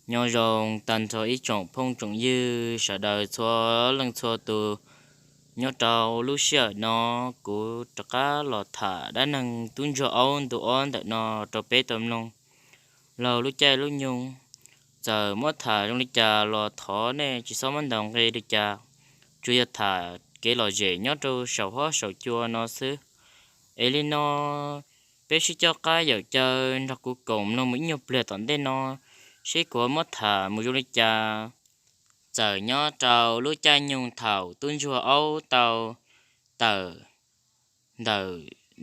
Nyob zoo tag nrho ib tsoom phooj tsoom ywg sawv daws txhua leej txhua tus. Nyob rau lub sij hawm no, kuv rov qab los tham dab neeg tub ntsuag aub ntu ob ntawm no rau peb tau mloog laug lub caij lub nyoog. Txawm muab tham zoo li cas los thov nej tsis txhob muab ntaus nqi li cas, tsuas yog tham kev lom zem nyob rau saum huab saum cua no xwb. Es li no, peb sib coj qab yawm caw nrog kuv koom mloog mus ib nyuag pliag tom ntej no, seb kuv muab tham mus zoo li cas. Txawm nyob rau lub caij nyoog thaum tub ntsuag aub tau tawm ntawm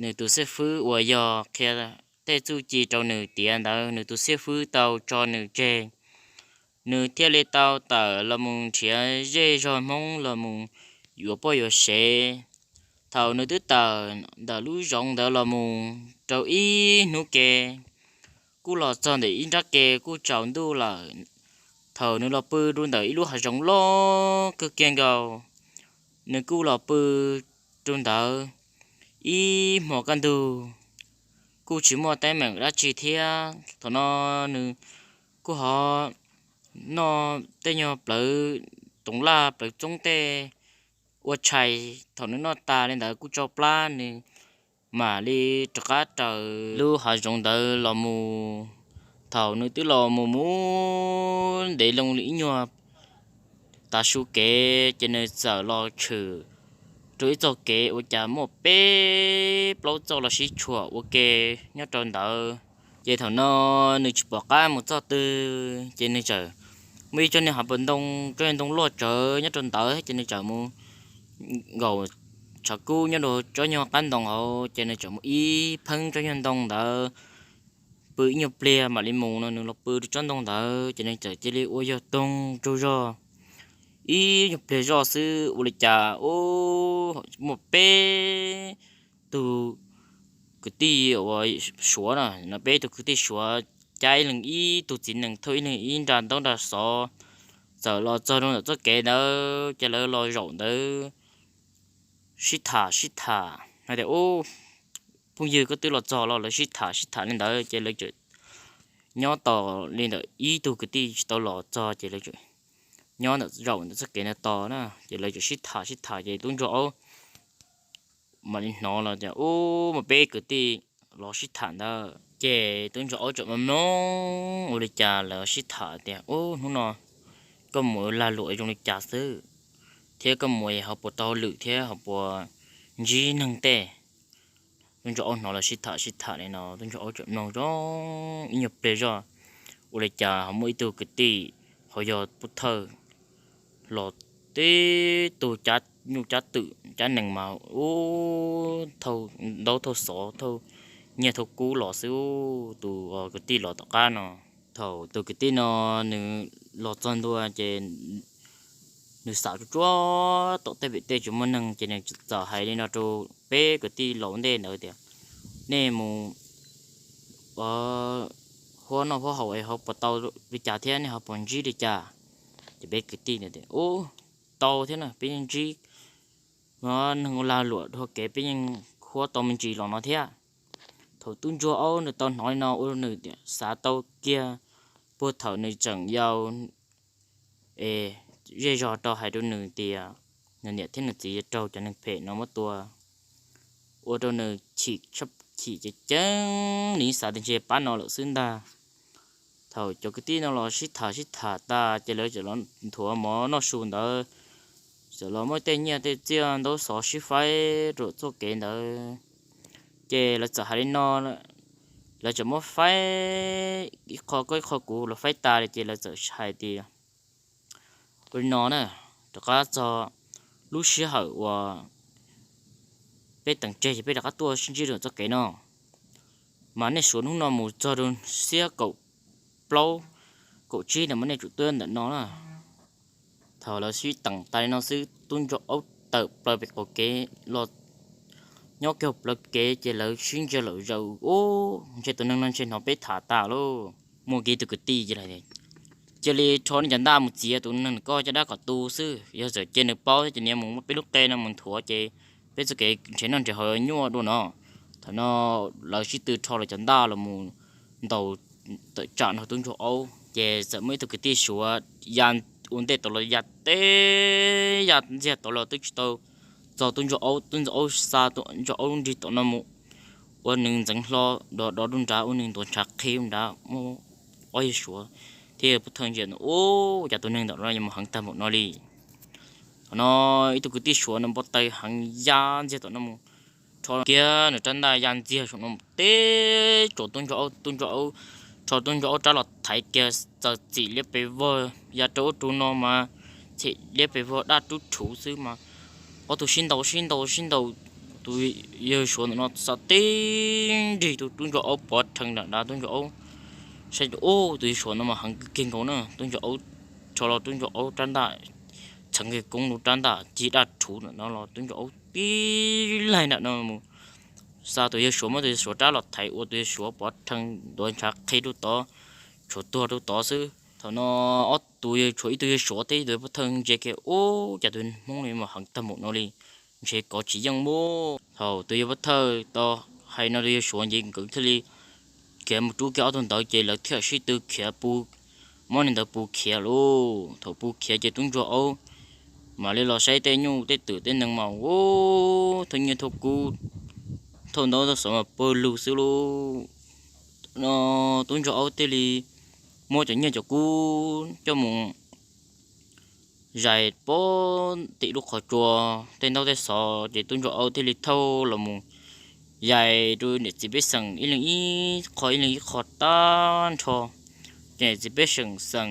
nws tus xib fwb uas yog qhia tej txuj ci rau nws tiav ntawd, nws tus xib fwb tau tso nws tseg, nws thiaj li tau tawm los mus nrhiav zej zog Hmoob los mus yuav poj yuav sev. Thaum nws twb tawm ntawm lub zoov ntawd los mus rau ib hnub ke, kuj los txog ntawm ib nrab ke kuj tsaus ntuj lawm. Thaum nws los pw rau ntawm ib lub hav zoov loj kawg kiag nkaus, nws kuj los pw rau ntawd ib hmo kaj ntug, kuj tsis muaj teeb meem dab tsi thiab. Thaum no nws kuj ho noj tej nyuag plawv toov laj plawv txoob tej ua tshais. Thaum nws noj tas li ntawd kuj tsau plab, nws mam li rov qab raws lub hav zoov ntawd los mus. Thaum nws twb los mus mus ntev loo li ib nyuag tav su kev, ces nws txawm los tshwm rau ib txoj kev ua cas muaj peb plaub txoj los sib tshuam ua ke nyob rau ntawd. Ces thaum no nws tsis pom qab mus txoj twg, ces nws txawm muaj ib tsob niag hav pas ntoo, tsob niag ntoo loj tsawv nyob rau ntawd, ces nws txawm mus nkaum tshav kub nyob rau tsob nyuag qab ntoo hauv, ces nws txawm mus ib pheeb tsob nyuag ntoo ntawd, pw ib nyuag pliag mam li mus no. Nws los pw rau tsob ntoo ntawd, ces nws txawm cia li ua yog toog tsaug zog ib nyuag pliag zoj xwb, ua li cas ub, muaj peb tug kwv tij uas Suav na, no peb tug kwv tij Suav, cab ib leeg ib tug txiv nees, thauj ib leeg ib nra ntaub nra xov, txawm los txog rau ntawm txoj kev ntawd, ces lawv los zaum ntawd sib tham sib tham hais tias, Ub, phooj ywg, koj twb los txog los? Lawv sib tham sib tham li ntawd, ces lawv txawm nyob tos li ntawm ib tug kwv tij tsis tau los txog, ces lawv txawm nyob ntawm zaum ntawm txoj kev ntawd tos na, ces lawv txawm sib tham sib tham, ces tub ntsuag aub mam li hnov los tias, Ub, muaj peb kwv tij los sib tham ntawd. Ces tub ntsuag aub txawm mloog mloog ua li cas lawv sib tham tias, Ub, hnub no koj mus lag luam zoo li cas xwb, thiab koj mus ho puas tau lwm thiab ho puas ntsib neeg tej? Tub ntsuag aub hnov lawv sib tham sib tham li no, tub ntsuag aub txawm mloog zoo ib nyuag pliag zoj, ua li cas ho muaj ib tug kwv tij ho yog pov thawj los tib tug cab nyuj cab twm cab nees mas ub, thauj ntaub thauj xov thauj nyiaj thauj kub los xwb. Tus kwv tij los tom qab no, thaum tus kwv tij no nws los txog ntua ces nws xav tsuag tsuag tom tej vim tej tsis muaj neeg, ces nws txawm hais li no rau peb kwv tij laus ntej ntawd tias, Nej mus huab noj huab haus es ho puas tau li cas thiab nej ho puas ntsib li cas? Ces peb kwv tij ntawd tias, Ub, tau thiab na, peb yeej ntsib neeg ua lag luam dhau kev, peb yeej huab tau me ntsis los no thiab. Thaum tub ntsuag aub nws tau hnov li no ua rau nws xav tau kiag puag thaum nws tseem yau es zej zog rau hais rau nws tias nws niam thiab nws txiv yuav raug cov neeg phem no muab tua, ua rau nws chim tshaj chim ceev ceev, nws yeej xav tias ntshe pab no lawm xwb ntag. Thaum cov kwv tij no los sib tham sib tham tas ces lawv txawm los nthuav mov noj su ntawd, txawm los muab tej nyiaj tej txiaj ntaub xov sib faib rau txoj kev ntawd. Ces lawv txawm hais li no, lawv txawm muab faib ib qho koj ib qho kuv, lawv faib tas ces lawv txawm hais tias, Ua li no na, rov qab txog lub sij hawm uas peb teem tseg ces peb rov qab tuaj sib ntsib rau txoj kev no, mas nej suav hnub no mus txog rau xiab kaum plaub kaum tsib no mas nej tsum tuaj ntawm no na. Thaum lawv sib teem tas li no xwb, tub ntsuag aub tawm plaws pem qaum kev los, nyob kiag plawv kev ces lawv sib ntsia lawm zaws, Ub, ntshe tus neeg no ntshe hnov peb tham tas lauj. Muaj kiag tus kwv tij cia li rho nws cov ntaj mus txiav tus neeg koj caj dab kom tu xwb, yog txawm cia nws paub thiab ces nws yuav mus muab peb lub qe no mus nthuav ces peb txoj kev nrhiav noj nrhiav haus nyuaj dua no. Thaum no lawv sib tw rho lawv cov ntaj los mus ntaus tawm tsam nrog tub ntsuag aub. Ces txawm muaj ib tug kwv tij Suav ya ua ntej tod los ya teb ya ntxiag tod los twb tsis tau txog tub ntsuag aub. Tub ntsuag aub xa tub ntsuag aub nrig tom no mus ua nws ntxeev hlo, dov dov rau nrad ua nws ntuav ntshav qhi rau nrad. Muaj ob yawg Suav thiab yawg pov thawj ntsia ntawd, ua cas tus neeg ntawm no yuav mus heev tag npaum no li. Thaum no ib tug kwv tij Suav no npau taws heev ya ntxiag tom no mus, rho kiag nws rab ntaj ya ntxiag saum no mus teb tsuas tub ntsuag aub. Tub ntsuag aub, rho tub ntsuag aub rab los thaiv kiag txawm txim liab pes vog ya rau ub rau no mas txim liab pes vog daj rub rhuv xwb mas ob tug sib ntaus sib ntaus sib ntaus. Tus yawg Suav ntawm no xa tib nrig tus tub ntsuag aub pov rhees nram nrad. Tub ntsuag aub saib ub, tus yawg Suav no mas heev kawg kiag nkaus na. Tub ntsuag aub rho los tub ntsuag aub rab ntaj txheev kiag koob rau rab ntaj cig daj rhuv nram no los tub ntsuag aub tib laig nram no mus xa tus yawg Suav, muab tus yawg Suav rab los thaiv ua tus yawg Suav pov rhees ntuav ntshav qhi rau tod, tshuav tuag rau tod xwb. Thaum no ob tus yawg tshuav ib tug yawg Suav thiab ib tug yawg pov thawj ntsia kiag, ub, cas tus Hmoob no mas heev tag npaum no li, ntshe kov tsis yeej mus. Thaum tus yawg pov thawj tau hais no tus yawg Suav nce nkawd thiaj li khiav mus rub kiag ob tug ntawd ces lawv thiaj sib tw khiav pu, muab niag ntawd pu khiav lauj. Thaum pu khiav ces tub ntsuag aub mam li los saib tej nyuj tej twm tej nees mas ub, thauj nyiaj thauj kub, thauj ntaub thauj xov mas pawg lug xwb lauj. No tub ntsuag aub thiaj li muab cov nyiaj cov kub coj mus zais pem tim lub qhov tsua, tej ntaub tej xov ces tub ntsuag aub thiaj li thauj los mus zais rau niam txiv pej xeem ib leeg ib qho ib leeg ib qho tag nrho. Ces niam txiv pej xeem xeem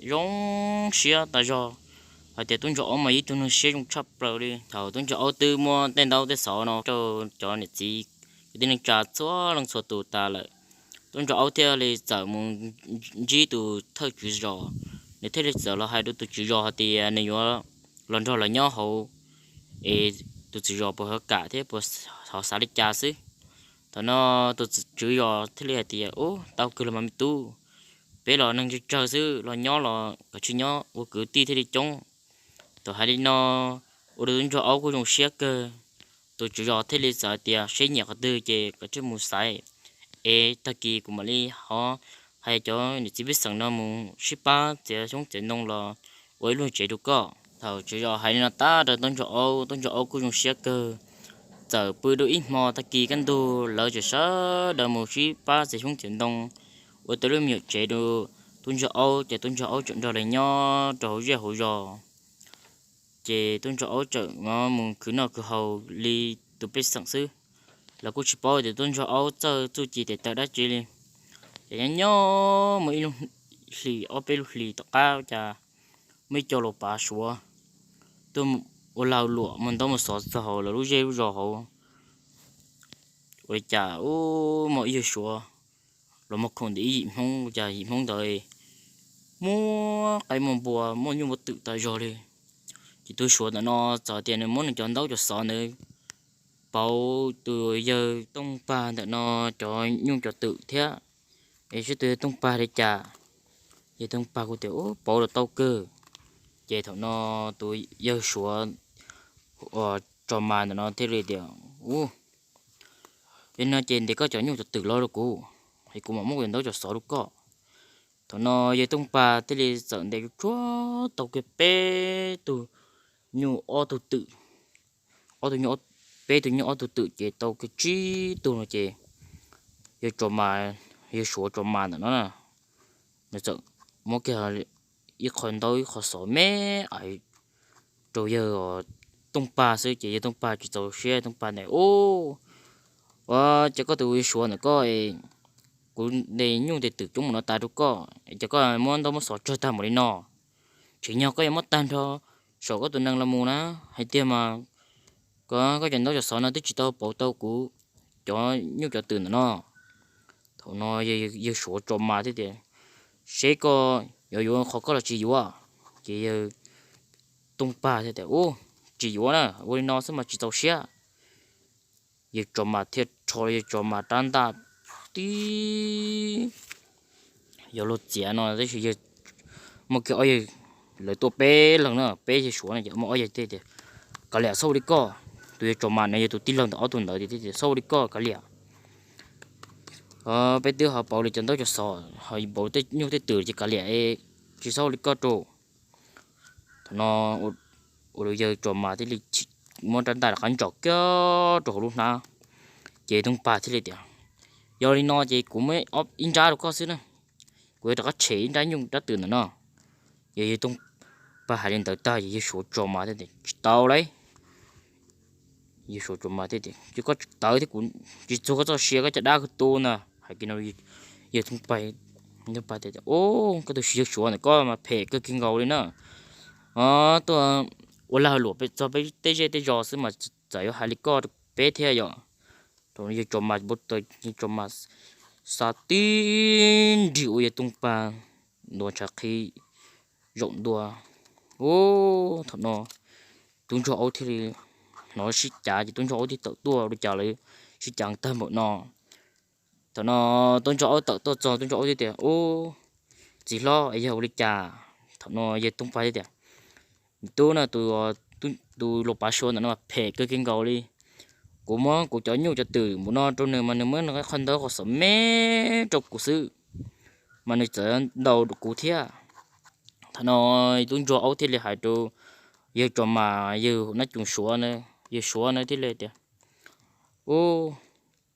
zoo siab tas zog hais tias tub ntsuag aub mas ib tug neeg siab zoo tshaj plaws li. Thaum tub ntsuag aub twb muab tej ntaub tej xov no rau cov niam txiv kwv tij neej tsa txhua leej txhua tus tas lawm, tub ntsuag aub thiaj li txawm mus ntsib tus thawj tswv zos. Nws thiaj li txawm los hais rau tus tswv zos hais tias nws yuav los nrog lawv nyob hauv, es tus tswv zos puas ho kam thiab puas ho xav li cas xwb. Thaum no tus tswv zos thiaj li hais tias, ub, tau kawg los mas me tub, peb los neeg tsawg tsawg xwb, los nyob los kav tsij nyob ua kwv tij thiaj li coob. Thaum hais li no ua rau tub ntsuag aub kuj zoo siab kawg. Tus tswv zos thiaj li txawm hais tias seb nyiam qhov twg ces kav tsij mus xaiv, es tag kis kuv mam li ho hais cov niam txiv pej xeem no mus sib pab txiav xyoob txiav ntoo los ua ib lub tsev rau koj. Thaum tswv zos hais li no tas rau tub ntsuag aub, tub ntsuag aub kuj zoo siab kawg. Txawm pw rau ib hmo, tag kis kaj ntug lawv tseem sawv daws mus sib pab txiav xyoob txiav ntoo ua tej lub me nyuam tsev rau tub ntsuag aub, ces tub ntsuag aub tseem nrog lawv nyob rau hauv zej hauv zos. Ces tub ntsuag aub tseem mus khwv noj khwv haus li tus pej xeem xwb. Lawv kuj tsis paub tias tub ntsuag aub txawj txuj ci tes taw dab tsi li. Ces nyob nyob muaj ib lub hlis, ob peb lub hlis tom qab cas muaj ib co laus pav Suav tuaj ua lag luam muag ntaub muag xov txog hauv lawv lub zej lub zos hauv. Ua li cas ub, muaj ib yawg Suav los muag khoom ntawm ib yim Hmoob, ua cas yim Hmoob ntawd muaj qaib muaj npua, muaj nyuj muaj twm tas zog li. Ces tus Suav ntawm no txawm tias nws muab nws cov ntaub cov xov ntawd pauv tus yawg Tooj Pag ntawm no cov nyuj cov twm thiab, es seb tus yawg Tooj Pag li cas. Yawg Tooj Pag kuj tias, ub, pauv los tau kawg. Ces thaum no tus yawg Suav uas Tso Mas ntawm no thiaj li tias, ub, yog no ces ntes koj cov nyuj cov twm los rau kuv, es kuv mam muab kuv cov ntaub cov xov rau koj. Thaum no yawg Tooj Pag thiaj li txawm ntes tsuag tsuag tau kiag peb tug nyuj ob tug twm, ob tug nyuj, peb tug nyuj ob tug twm ces tau kiag tsib tug no ces yawg Tso Mas, yawg Suav Tso Mas ntawm no na, nws txawm muab kiag ib qho ntaub ib qho xov me ais rau yawg Tooj Pag xwb ces yawg Tooj Pag tsis txaus siab, Tooj Pag ntawd, ub, ua cas koj tus yawg Suav ntawm koj, kuv ntes nyuj ntes twm coob mus no tas rau koj, es cas koj muab ntaub muab xov tsawg tag npaum li no? Tseem nyog koj yuav muab tag nrho saum koj tus nees los mus na, hais tiag mas koj cov ntaub cov xov no twb tsis tau pauv tau kuv cov nyuj cov twm ntawm no. Thaum no yawg Suav Tso Mas thiaj tias, seb koj yuav yuav qhov koj los tsis yuav. Ces yawg Tooj Pag thiaj tias, ub, tsis yuav na, ua li no xwb mas tsis txaus siab. Yawg Tso Mas thiaj rho yawg Tso Mas rab ntaj tib yuav luag txiav no tab sis yawg, muaj kiag ob yawg, lawv tuaj peb leeg na, peb yawg Suav no ces muaj ob yawg thiaj tias, kav liam, txhob ua li koj. Tus yawg Tso Mas no yog tus tij laug ntawm ob tug ntawd tias, txhob ua li koj, kav liam. Peb twb ho pauv li cov ntaub cov xov, ho pauv tej nyuj tej twm ces kav liam, tsis txhob ua li koj rau. Thaum no ua rau yawg Tsuas Mas thiaj li muab rab ntaj rov qab ntsaum kiag rau hauv lub hnab. Ces Tooj Pag thiaj li tias, yog li no ces kuv muab ib nrab rau koj xwb na, kuv yuav rov qab tshem ib nrab nyuj nrab twm ntawm no. Ces yawg Tooj Pag hais li ntawd tag ces yawg Suav Tsuas Mas thiaj tias, tsis tau lauj. Yawg Suav Tsuas Mas thiaj tias, ces koj tsis tawv thiab kuv tsis txuag koj txoj sia, koj caj dab kuv tu ntag. Hais kiag no yawg Tooj Pag, Tooj Pag tias, koj tus yawg Suav ntawm koj mas phem kawg kiag nkaus li na. Tuaj ua lag luam pem txog peb tej zej tej zos xwb mas txawm yuav hais li koj rau peb thiab yom. Thaum no yawg Tsuas Mas npau taws, yawg Tsuas Mas xa tib nrig ua yawg Tooj Pag ntua ntshav qhib zaum ntua. Ub, thaum no tub ntsuag aub thiaj li hnov sib cav ces tub ntsuag aub thiaj tawm tuaj ua li cas lawv sib cav tag npaum no. Thaum no tub ntsuag aub tawm tuaj txog, tub ntsuag aub thiaj tias, ub, txiv hlob, yog ua li cas? Thaum no yawg Tooj Pag thiaj tias, me tub na, tus luas pav Suav ntawm no mas phem kawg kiag nkaus li. Kuv muab kuv cov nyuj cov twm mus no rau nws mas nws muab nws qhov ntawd qhov xov me rau kuv xwb, mas nws txawm ntaus kuv thiab. Thaum no tub ntsuag aub thiaj li hais rau yawg Tsuas Mas, yawg Nab Coos Suav, yawg Suav na thiaj li tias, ub,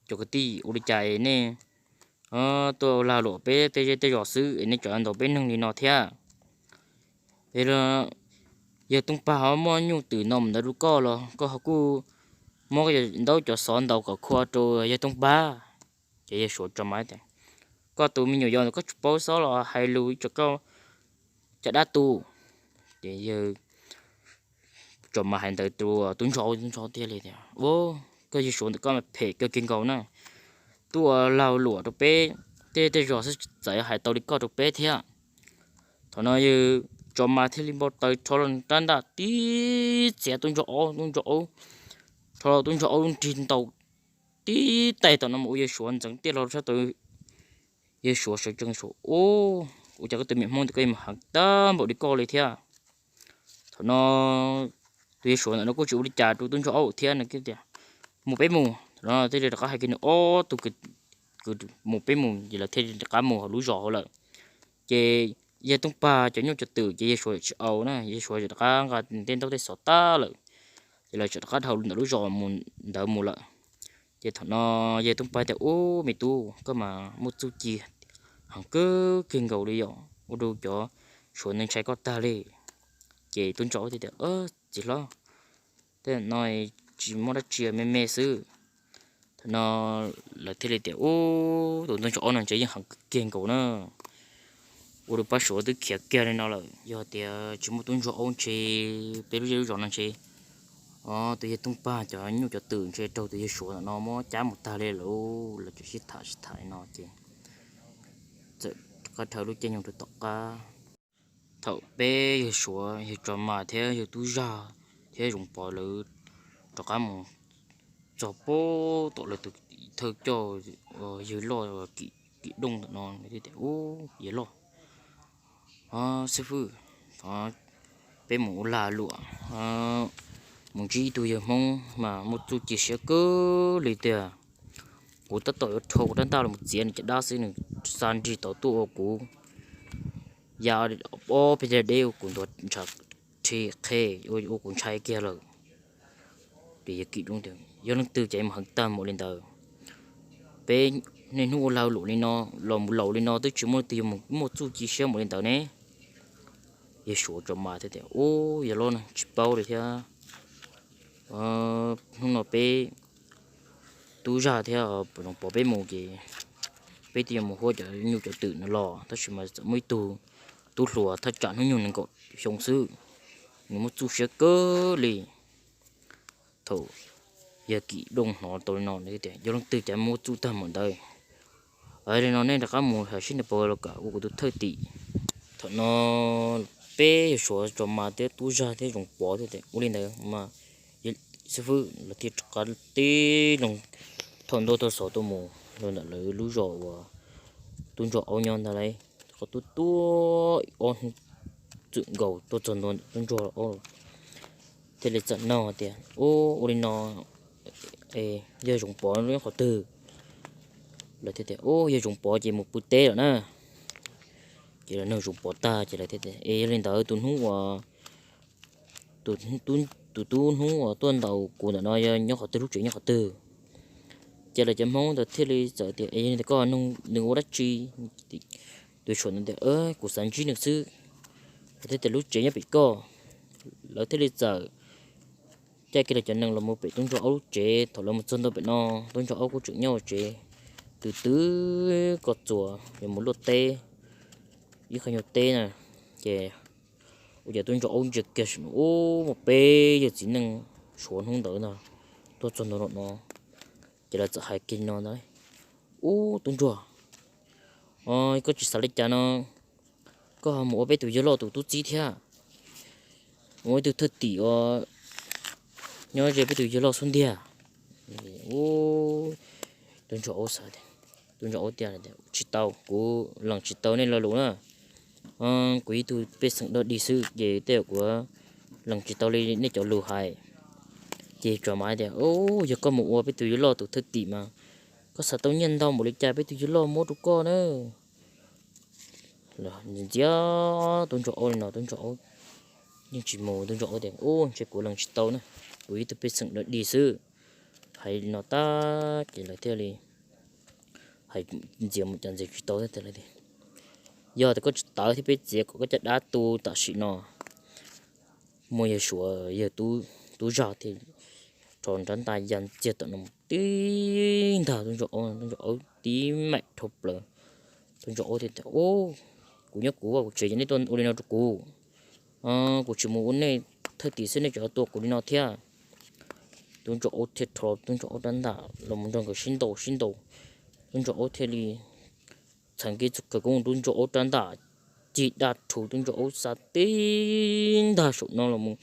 cov kwv tij, ua li cas nej tuaj lag luam peb tej zej tej zos xwb es nej tseem ntaus peb neeg li no thiab? Es yawg Tooj Pag ho muab nyuj twm no mus ntawd rau koj los koj ho kuj muab koj cov ntaub cov xov ntaus kom khua rau yawg Tooj Pag. Ces yawg Suav Tsuas Mas tias, koj tus me nyuam yaus ntawd koj tsis paub xob los hais lus ib tsam koj caj dab tu. Ces yawg Tsuas Mas hais ntawd rau tub ntsuag aub, tub ntsuag aub thiaj li tias, ub, koj yawg Suav ntawm koj mas phem kawg kiag nkaus na. Tuaj ua lag luam rau peb tej zej tej zos xwb txawm yuav hais tau li koj rau peb thiab. Thaum no yawg Tsuas Mas thiaj li npau taws rho los rab ntaj tib txiav tub ntsuag aub, tub ntsuag aub, rho los tub ntsuag aub nrig ntaus tib tais thaum no mas ua yawg Suav ntxeev tiaj los sab tau. Yawg Suav sawv tsees Suav, ub, ua cas koj tus me Hmoob ntawm koj yuav mus heev tag npaum li koj li thiab? Thaum no tus yawg Suav ntawm no kuj tsis ua li cas rau tub ntsuag aub thiab, nws thiaj tias, mus peb mus. Thaum no thiaj li rov qab hais kiag nws ob tug kwv, mus peb mus, ces lawv thiaj li rov qab mus hauv lub zos hauv lawm. Ces yawg Tooj Pag cov nyuj cov twm ces yawg Suav tsis au na, yawg Suav tseem rov qab nqa tej ntaub tej xov tag lawm, ces lawv tseem rov qab dhau ntawm lub zos ntawd mus lawm. Ces thaum no yawg Tooj Pag tias, ub, me tub, koj mas muaj txuj ci heev kawg kiag nkaus li yom, ua rau cov Suav ntawd ntshai koj tag li. Ces tub ntsuag aub thiaj tias, txiv hlob, tej no tsis muaj dab tsi, me me xwb. Thaum no lawv thiaj li tias, ub, tus tub ntsuag aub no ntshe yeej heev kawg kiag nkaus na, ua rau pab Suav twb khiav kiag li no lawm. Yog tias tsis muaj tub ntsuag aub ntshe peb lub zej lub zos no ntshe, o, tus yawg Tooj Pag cov nyuj cov twm ntshe raug tus yawg Suav ntawm no muab cab mus tag li lawm. Lawv tseem sib tham sib tham li no ces txawm rov qab dhau lub caij nyoog rau tom qab. Thaum peb yawg Suav, yawg Tsuas Mas thiab yawg tub zag thiab Zoov Pov lawv rov qab mus txog pem tom lawv tus thawj coj, yawg loj Kim Dooj ntawm no, ub, yawg loj, xib fwb, peb mus ua lag luam, mus ntsib ib tug yawg Hmoob mas muaj txuj ci siab kawg li tiag. Kuv tab tom yuav rho kuv rab ntaj los txiav nws caj dab xwb nws xa nrig tod tuaj ua kuv ya ob peb dag deb ua kuv ntuav ntshav rhe qhe, ua kuv ntshai kiag lawm. Ces yawg Kim Dooj tias, yog leej twg ces mus heev tag mus li ntawd. Peb niaj hnub ua lag luam li no, los mus laus li no twb tsis muaj leej twg yuav mus muaj txuj ci siab mus li ntawd ne. Yawg Suav Tsuas Mas thiaj tias, ub, yawg loj, tsis paub li thiab. Hnub no peb tub zag thiab Zoov Pov peb mus ces peb twb yuav mus huab cov nyuj cov twm no los, tab sis mas txawm muaj ib tug tub hluas thaj tsam hnub nyoog nees nkaum xyoo xwb, nws muaj txuj siab kawg li. Thaum yawg Kim Dooj hnov tau li no nws tias, yog leej twg cas muaj txuj tag mus ntawd. Li no nej rov qab mus hais seb nws puas los kam ua kuv tus thawj tim. Thaum no peb yawg Suav Tsuas Mas thiab tub zag thiab Zoov Pov thiaj tias, ua li ntawd mas xib fwb. Lawv thiaj rov qab tib loo thauj ntaub thauj xov tuaj mus rau ntawm lawv lub zos uas tub ntsuag aub nyob ntag lauj. Qhov tuaj tuaj ob hnub txwm nkaus tuaj txog ntua ntawm tub ntsuag aub, thiaj li txawm nug tias, ub, ua li no yawg Zoov Pov lub qhov twg? Lawv thiaj tias, Ub, yog Zoov Pov ces mus pw teb lawm na. Ces lawv nug Zoov Pov tag ces lawv thiaj tias, Es yog li ntawd tus hnub uas tus tub hnub uas tuaj ntaus kuv ntawm no yog nyob qhov twg, lub tsev nyob qhov twg? Ces lawv cov Hmoob ntawd thiaj li txawm tias, Es yog li ntawd koj nug nws ua dab tsi? Tus suav ntawd tias, Kuv xav ntsib nws xwb. Lawv thiaj tias, Lub tsev nyob pem koj. Lawv thiaj li txawm caij kiag lawv cov nees los mus pem tub ntsuag aub lub tsev. Thaum lawv mus txog ntua pem no, tub ntsuag aub kuj tseem nyob hauv tsev, twb twb koj txuas yuav mus luaj teb ib qho nyuag teb na. Ces ua cas tub ntsuag aub ntsia kiag saum no, ub, muaj peb yawg txiv neej Suav hnub ntawd no tuaj txog ntua no. Ces lawv txawm hais kiag no ntag, Ub, tub ntsuag, koj tsis xav li cas no, koj ho mus ua peb tus yawg loj tus tub txib thiab, mus ua ib tug thwj tim uas nyob ze peb tus yawg loj xub ntiag. Ub, tub ntsuag aub xav, tub ntsuag aub tias, Tsis tau, kuv lees tsis tau nej lo lus na. Kuv ib tug pej xeem dog dig xwb ces tej zaum kuv lees tsis tau li nej cov lus hais. Ces tsov mas tias, Ub, yog koj mus ua peb tus yawg loj tus thwj tim mas koj xav tau nyiaj ntau npaum li cas peb tus yawg loj muab rau koj na? Ntxias, tub ntsuag aub li no tub ntsuag aub yeej tsis mus. Tub ntsuag aub tias, Ub, ntshe kuv lees tsis tau na, kuv ib tug pej xeem dog dig xwb. Hais li no tag ces lawv thiaj li hais ntxias mus cas ntxias tsis tau thiab tias, Yog tias koj tsis tawv thiab peb txiav kom koj caj dab tu tam sim no. Muaj yawg suav yawg tub zaj thiaj rho rab ntaj ya ntxiag tom no mus tib ntag tub ntsuag aub, tub ntsuag aub tib maim dhau plaws. Tub ntsuag aub thiaj tias, Ub, kuv nyob kuv vaj kuv tsev ces nej tuaj ua li no rau kuv. Kuv tsis mus ua nej thwj tim xwb nej tseem tua kuv li no thiab. Tub ntsuag aub thiaj rho tub ntsuag aub rab ntaj los mus nrog nkawd sib ntaus sib ntaus. Tub ntsuag aub thiaj li txheev kiag txoj khawv koob, tub ntsuag aub rab ntaj cig daj rhuv, tub ntsuag aub xa tib ntag saum no los mus.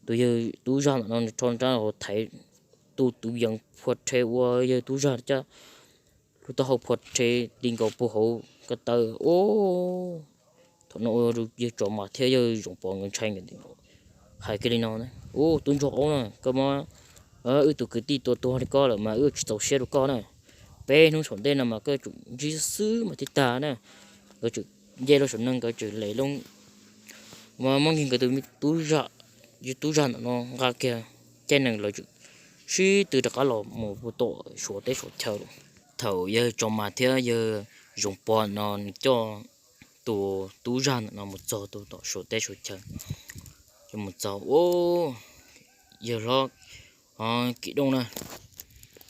Tus yawg tub zaj ntawm no nws rho rab hauv thaiv tus tus yees phua rhe ua yawg tub zaj caj lub taub hau phua rhe ti nkaus puag hauv ko taw. Ub, thaum no ua rau yawg tsov mas thiab yawg Zoov Pov nkawd ntshai nkawd hais kiag li no, Ub, tub ntsuag aub na, koj muab wb tus kwv tij tua tuag li koj lawm mas wb tsis txaus siab rau koj na. Peb hnub saum ntej no mas koj yuav tsum ntsib xwb mas thiaj tag na. Nkawd tseem nce los saum no nkawd tseem lem loo, muab nkawd tus tub zaj, yawg tub zaj ntawm no nqa kiag caij nees lawv tseem sib tw rov qab los mus puag tom Suav teb Suav chaw. Thaum yawg tsov mas thiab yawg Zoov Pov no nws coj tus tub zaj ntawm no mus txog tom Suav teb Suav chaw, ces mus txog, Ub, yawg hlob Kim Dooj na,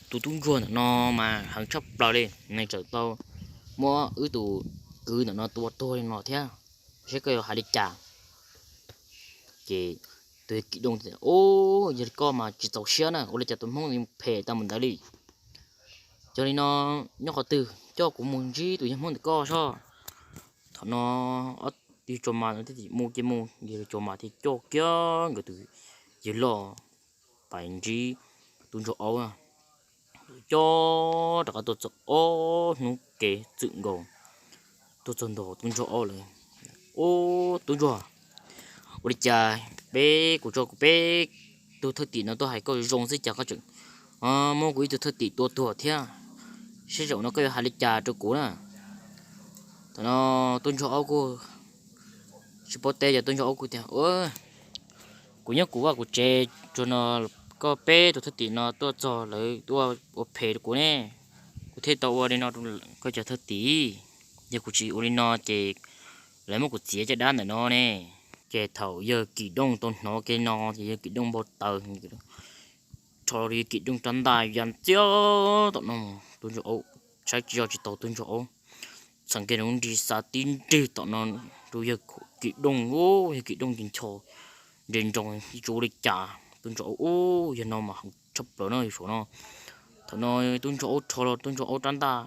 tus tub ntsuag ntawm no mas heev tshaj plaws li, nws tseem tau muab wb tus kwv ntawm no tua tuag li no thiab, saib koj yuav hais li cas? Ces tus yawg Kim Dooj tias, Ub, yog li koj mas tsis txaus siab na, ua li cas tus Hmoob phem tau mus ntawd li? Yog li no, nyob qhov twg coj kuv mus ntsib tus yawg Hmoob ntawm koj soj. Thaum no ob tug tsov mas thiaj mus ces mus, yawg tsov mas thiaj coj kiag nkawd tus yawg loj pais ntsib tub ntsuag aub. Coj rov qab tuaj txog ob hnub kev txwm nkaus, tuaj txog ntua tub ntsuag aub lawm. Ub, tub ntsuag, ua li cas peb, kuv tso kuv peb tug thwj tim no tuaj hais koj zoo xwb cas koj tseem muab kuv ib tug thwj tim tua tuag thiab, seb zaum no koj yuav hais li cas rau kuv na? Thaum no tub ntsuag aub kuj tsis paub teb, ces tub ntsuag aub kuj tias, Kuv nyob kuv vaj kuv tsev, tsuas no koj peb tus thwj tim no tuaj txog lawv tuaj ua phem rau kuv ne, kuv thiaj tau ua li no rau koj cov thwj tim. Yog kuv tsis ua li no ces lawv muab kuv txiav caj dab ntawm no ne. Ces thaum yawg Kim Dooj tau hnov kiag li no ces yawg Kim Dooj npau taws, rho yawg Kim Dooj rab ntaj ya ntxiag tom no, tub ntsuag aub saib tsis yog tsis tau tub ntsuag aub txheev kiag lub nrig xa tib nrig tom no rau yawg Kim Dooj. Yawg Kim Dooj ces ncho nres nroos tsis ua li cas. Tub ntsuag aub, Ub, yawg no mas heev tshaj plaws no, yawg saum no. Thaum no tub ntsuag aub rho los tub ntsuag aub rab ntaj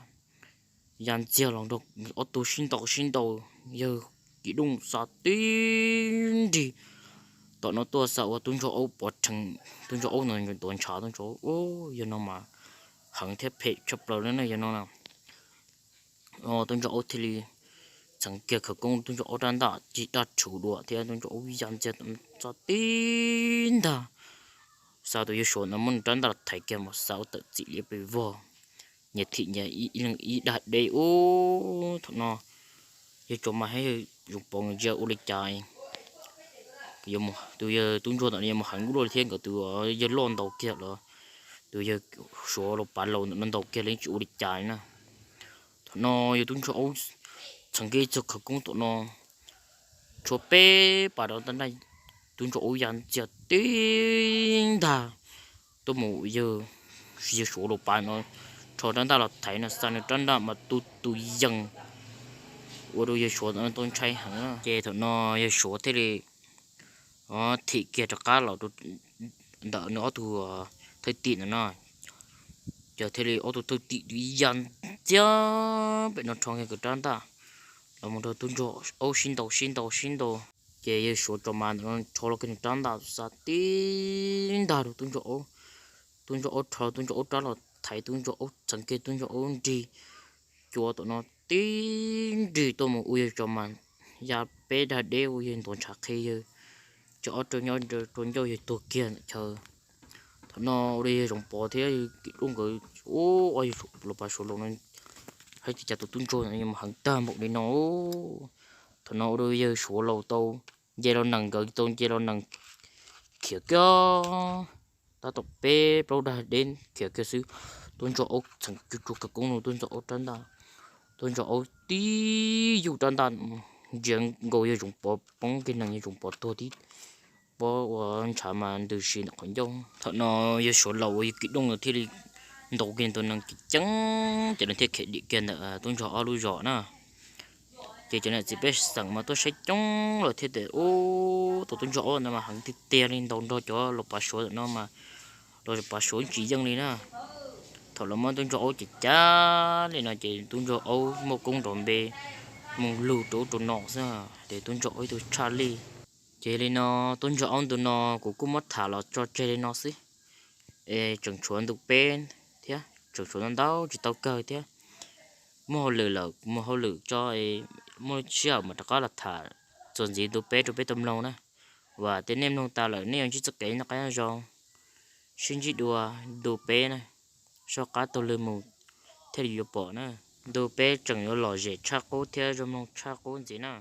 ya ntxiag los nrog ob tug sib ntaus sib ntaus, yawg Kim Dooj xa tib nrig tom no tuaj xa ua tub ntsuag aub pov rhees, tub ntsuag aub no tuav ntshav. Tub ntsuag aub, Ub, yawg no mas heev thiab phem tshaj plaws li na yawg no na. Tub ntsuag aub thiaj li txheev kiag khawv koob, tub ntsuag aub rab ntaj cig daj rhuv dua thiab tub ntsuag aub ya ntxiag txog tib ntag, xa tus yawg suav no muab nws rab ntaj thaiv kiag mas xa ua tawm txim liab pes vog. nyias thim nyias ib leeg ib dag deb ub. Thaum no yawg Tso Mas thiab yawg Zoov Pov nkawd ntsia ua li cas, tus yawg tub ntsuag ntawm no yuav mus heev ua luaj li thiab, nkawd tus yawg loj ntaus kiag los tus yawg Suav los pav laus ntawm no ntaus kiag li tsis ua li cas li na. Thaum no yawg tub ntsuag aub txheev kiag txog khawv koob tom no, tshuav peb pas rau tab ntaj, tub ntsuag aub ya ntxiag tib ntag tuaj mus yawg, yawg Suav los pav no, rho rab ntaj los thaiv no xa nws rab ntaj mas tu tus yees ua rau yawg Suav ntawm no tau ntshai heev. Ces thaum no yawg Suav thiaj li thim kiag rov qab los rau ntawm nws ob tug thwj tim ntawm no, ces thiaj li ob tug thwj tim ya ntxiag pem no rho kiag rab ntaj los mus nrog tub ntsuag aub sib ntaus sib ntaus sib ntaus. Ces yawg Suav Tso Mas ntawm no rho los kiag nws rab ntaj xa tib ntag rau tub ntsuag aub. Tub ntsuag aub rho tub ntsuag aub rab los thaiv tub ntsuag aub txheev kiag tub ntsuag aub nrig cua tom no tib nrig tuaj mus ua yawg Tso Mas ya peb dag deb ua yawg ntuav ntshav qhi yawg, ces ob rau nyob rau ncauj yawg tuag kiag ntawm chaw. Thaum no ua rau yawg Zoov Pov thiab Kim Duj nkawd ua los pav Suav laus no, hais tias cas tus tub ntsuag no yuav mus heev tag npaum li no. Thaum no ua rau yawg Suav laus tau nce los nees, nkawd tau nce los nees khiav kiag tab tom peb plaub dag deb khiav kiag xwb, tub ntsuag aub txheev tsuj tsuag khawv koob no tub ntsuag aub rab ntaj, tub ntsuag aub tib yug rab ntaj ntsia nkaus yawg Zoov Pov poob kiag nees, yawg Zoov Pov tuag tib pob ua ntshav mas ntws si ntawm qhov ncauj. Thaum no yawg Suav laus uas yawg Kim Duj nkawd thiaj li ntaus kiag tus nees ceev ceev, ces nws thiaj khiav dim kiag ntawm tub ntsuag aub lub zos na. Ces cov niam txiv pej xeem mas tuaj saib coob lawm thiaj tias ub, tus tub ntsuag aub ntawd mas heev tiag tiag li, ntaus nrog cov los pav Suav ntawm no mas los pav Suav tsis yeej li na. Thaum lawv muab tub ntsuag aub cev cav li no ces tub ntsuag aub muaj koob nrov npe mus lug rau ub rau no xwb, ces tub ntsuag aub ib tug tshaj lij. Ces li no tub ntsuag aub ntu no kuv kuj muab tham los tso tseg li no xwb. Es tseem tshuav ntu peb thiab, tseem tshuav ntau ntau tsis tau kawg thiab. Muaj hauj lwm lawm kuv mus hauj lwm tso, muaj sij hawm mam rov qab los tham txuas ntxiv ntu peb rau peb tau mloog na. Vam tias nej mloog tas lawm nej yuav ntsib txoj kev noj qab nyob zoo, sib ntsib dua ntu peb na, soj qab taug lw mus thiaj li yuav pom na. Ntu peb tseem yuav lom zem tshaj qub thiab zoo mloog tshaj qub ntxiv na.